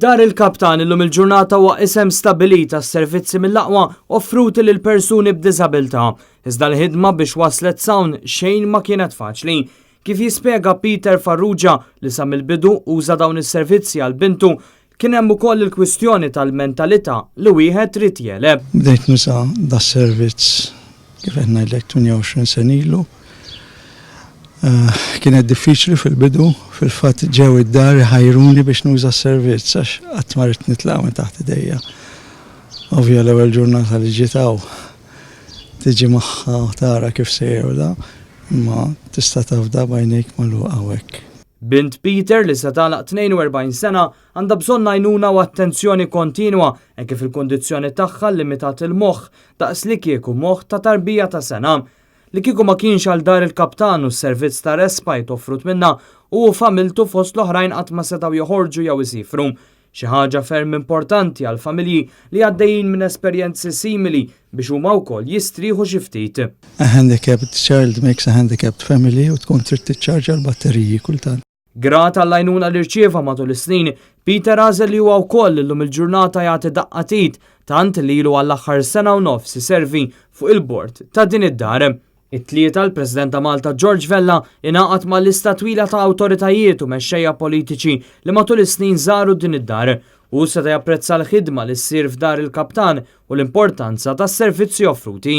Dar il-Kaptan illum il-ġurnata huwa isem stabbilit għas-servizzi mill-aqwa offruti lil persuni b'diżabilità. Iżda l-ħidma biex waslet s'hawn xejn ma kienet faċli. Kif jispjega Peter Farrugia li sa mill-bidu uża dawn is-servizzi għal bintu, kien hemm ukoll il-kwistjoni tal-mentalità li wieħed trid jegħleb. Bdejt nuża das-servizz kif qed ngħidlek 28 sena ilu. Kienet diffiċli fil-bidu, fil-fatt ġew id-dar iħajruni biex nuża s-servizz għax qatt ma ridt nitlaq minn taħt idejja. Ovvja l-ewwel ġurnata li ġiet hawn tiġi magħha u tara kif sejjer u da, imma tista' tafda b'għajnejk magħluqa hawnhekk. Bint Peter li se tagħlaq 42 sena għandha bżonn għajnuna u attenzjoni kontinwa hekk kif il-kundizzjoni tagħha llimitat il-moħħ daqs li kieku moħħ ta' tarbija ta' sena. Li kieku ma kienx għal Dar il-Kaptan u s-servizz ta' respite offrut minnha, hu u familtu fost l-oħrajn qatt ma setgħu joħorġu jew isifru. Xi ħaġa ferm importanti għal familji li għaddejjin minn esperjenzi simili biex huma wkoll jistrieħu xi ftit. A handicapped child makes a handicapped family u tkun trid tiċċarġa l-batteriji kultant. Grat għall-għajnuna li rċieva matul is-snin, Peter għażel li huwa wkoll illum il-ġurnata jagħti daqqa t'id tant li ilu għall-aħħar sena u nofs iservi fuq il-bord ta' din id-dar. It-Tlieta l-President ta' Malta George Vella ingħaqad ma' lista twila ta' awtoritajiet u mexxejja politiċi li matul is-snin żaru din id-dar. Hu seta' japprezza l-ħidma li ssir f'Dar il-Kaptan u l-importanza tas-servizzi offruti.